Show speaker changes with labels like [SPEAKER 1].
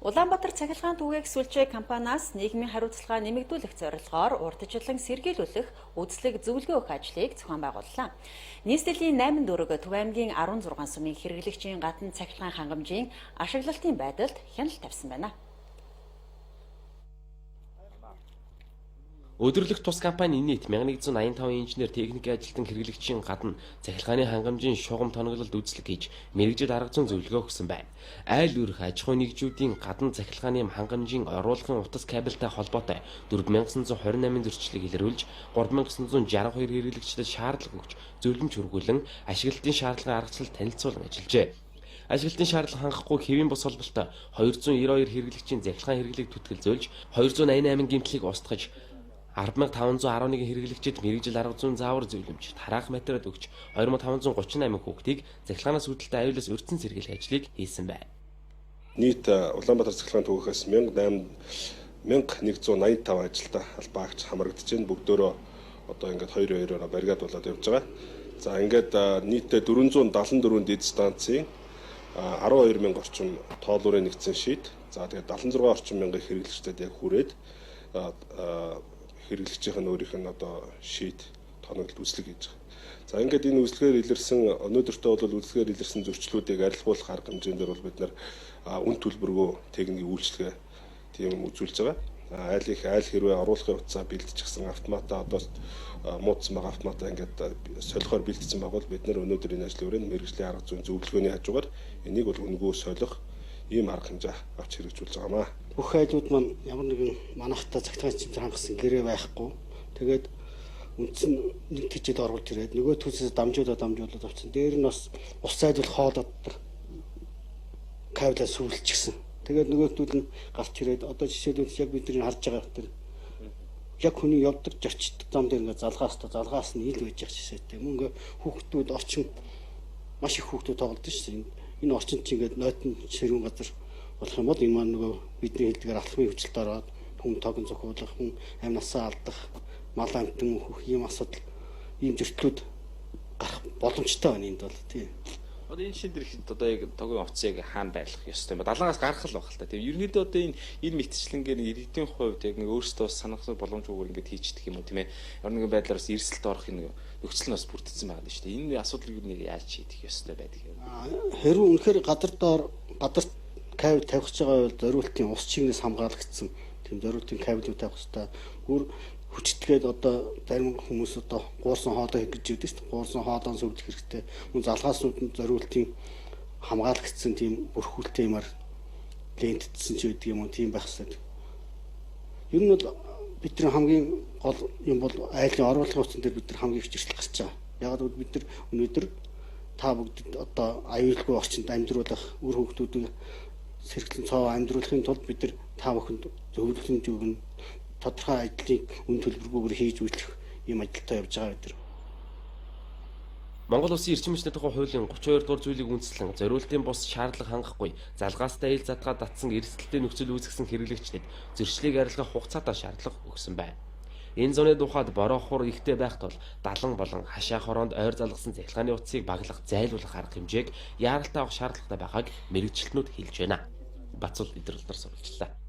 [SPEAKER 1] Улаанбаатар цахилгаан түгээх сүлжээ компаниас нийгмийн хариуцлага нэмэгдүүлэх зорилгоор урьдчилан сэргийлүүлэх үзлэг зөвлөгөө өгөх ажлыг зохион байгууллаа. Нийслэлийн 8 дүүрэг Төв аймгийн 16 сумын хэрэглэгчийн гадна цахилгаан хангамжийн ашиглалтын байдалд хяналт тавьсан байна.
[SPEAKER 2] Өдөрлөх тус компани нийт 1185 инженер техник ажилтан хэрэглэгчийн гадна цахилгааны хангамжийн шугам тоноглолд үзлэг хийж мэргэжил арга зүйн зөвлөгөө өгсөн байна. Айл өрх аж ахуйн нэгжүүдийн гадна цахилгааны хангамжийн оруулахын утас кабельтай холбоотой 4928 зөрчлийг илрүүлж 3962 хэрэглэгчдэд шаардлага өгч зөвлөмж хүргүүлэн ашиглалтын шаардлагын аргачлал танилцуулан ажиллажээ. Ашиглалтын шаардлага хангахгүй хэвийн бус холболтой 292 хэрэглэгчийн цахилгаан хэрэглээг түтгэлзүүлж 288 гэмтлийг устгаж 10,511 хэрэглэгчид мэргэжил арга зүйн заавар зөвлөмж, тараах материал өгч 2538 хүүхдийг цахилгаанаас үүдэлтэй аюулаас урьдчилан сэргийлэх ажлыг хийсэн байна.
[SPEAKER 3] Нийт Улаанбаатар цахилгаан түгээхээс 1185 ажилтаа албаагч хамрагдаж байна. Бүгдөөрөө одоо ингээд 2-2-ороо баригад болоод явж байгаа. За ингээд нийтдээ 474 дэд станцын 12 мянга орчим тоолуурын нэгдсэн шийд. За тэгээд 76 орчим мянган хэрэглэгчдэд яг хүрээд хэрэглэгчийнх нь өөрийнх нь одоо шийд тоноглолт үзлэг хийж байгаа. За ингээд энэ үзлэгээр илэрсэн өнөөдөртөө бол үзлэгээр илэрсэн зөрчлүүдийг арилгуулах арга хэмжээнд бол бид нар үн төлбөргүй техникийн үйлчилгээ тийм үзүүлж байгаа. Айл их айл хэрвээ оруулахын утсаа бэлтчихсэн автоматаа одоо муудсан байгаа автоматаа ингээд солихоор бэлтсэн байгаа бол бид нар өнөөдөр энэ ажлын өрөөнд мэргэжлийн арга зүйн зөвлөгөөний хажуугаар энийг бол үнэгүй солих ийм арга хэмжээ авч хэрэгжүүлж байгаамаа.
[SPEAKER 4] Бүх айлууд маань ямар нэгэн манайхтай цахилгаан чимзэр хангасан гэрээ байхгүй. Тэгээд үндсэн нэг тэжээд оруулж ирээд нөгөө төсөөс дамжуулаад авчихсан. Дээр нь бас ус зайлуулах хоолоод кабелаа сүүлчихсэн. Тэгээд нөгөөтөл нь гарч ирээд одоо жишээлбэл яг бидний харж байгаа тэр яг хүний явдаг зорчдог зам дээр ингээд залгаас нь ил байж байгаа жишээтэй. Мөн ингээ хүүхдүүд орчин маш их хүүхдүүд тоглолдог шүү дээ. Энэ орчин чинь ингээд нойтон сэрүүн газар болох юм бол энэ маань нөгөө бидний хэлдгээр алхмын хүчлэлд ороод хүн тогон зохиулах, хүн амь насаа алдах, мал амьтан хөх ийм асуудал, ийм зөрчлүүд гарах боломжтой байна энд бол тий.
[SPEAKER 5] Одоо энэ шин дэр одоо яг тогын утсыг хаана байлгах ёстой юм бэ? Далангаас гарах л байх л та. Тийм ерөнхийдөө одоо энэ мэтчлэнгээр иргэдийн хувьд яг нэг өөрсдөө бас санах боломжгүйгээр ингээд хийчихдэг юм уу тийм ээ. Ямар нэгэн байдлаар бас эрсдэлд орох нэг нөхцөл нь бас бүрдсэн байгаа юм шүү дээ. Энэ асуудлыг юу нэг яаж шийдэх ёстой байдаг юм?
[SPEAKER 4] Хэрвээ үнэхээр газар доор газар кабель тавих гэж байгаа бол зориултын ус чигнээс хамгаалагдсан тийм зориултын кабелүүд тавих хэрэгтэй. Бүр хүчтгээд одоо зарим хүмүүс одоо гуурсан хоолой хийх гэж байдаг шүү дээ. Гуурсан хоолоон сөвлөх хэрэгтэй. Мөн залгааснууд нь зориултын хамгаалагдсан тийм бүрхүүлтэй юмар лентдсэн ч байдаг юм уу тийм байх хэрэгтэй. Ер нь бол бидний хамгийн гол юм бол айлын оруулахын утсан дээр бид нар хамгийн их зөрчил гарч байгаа. Яг л бид нар өнөөдөр та бүгдэд одоо аюулгүй орчинд амьдруулах, үр хүүхдүүдийг сэргэлэн цоо амьдруулахын тулд бид нар та бүхэнд зөвлөмж өгнө. Тодорхой ажлыг үн төлбөргүйгээр хийж үйлчлэх ийм ажилтаа явж байгаа бид нар.
[SPEAKER 2] Монгол Улсын эрчим хүчний тухай хуулийн 32 дугаар зүйлийг үндэслэн зориултын бус шаардлага хангахгүй залгаастай ил задгаа татсан эрсдэлтэй нөхцөл үүсгэсэн хэрэглэгчдэд зөрчлийг арилгах хугацаатай шаардлага өгсөн байна. Энэ зуны тухайд бороо хур ихтэй байх тул далан болон хашаа хороонд ойр залгасан цахилгааны утсыг баглах, зайлуулах арга хэмжээг яаралтай авах шаардлагатай байгааг мэргэжилтнүүд хэлж байна. Бацул идэрлэлээр сурвалжлаа.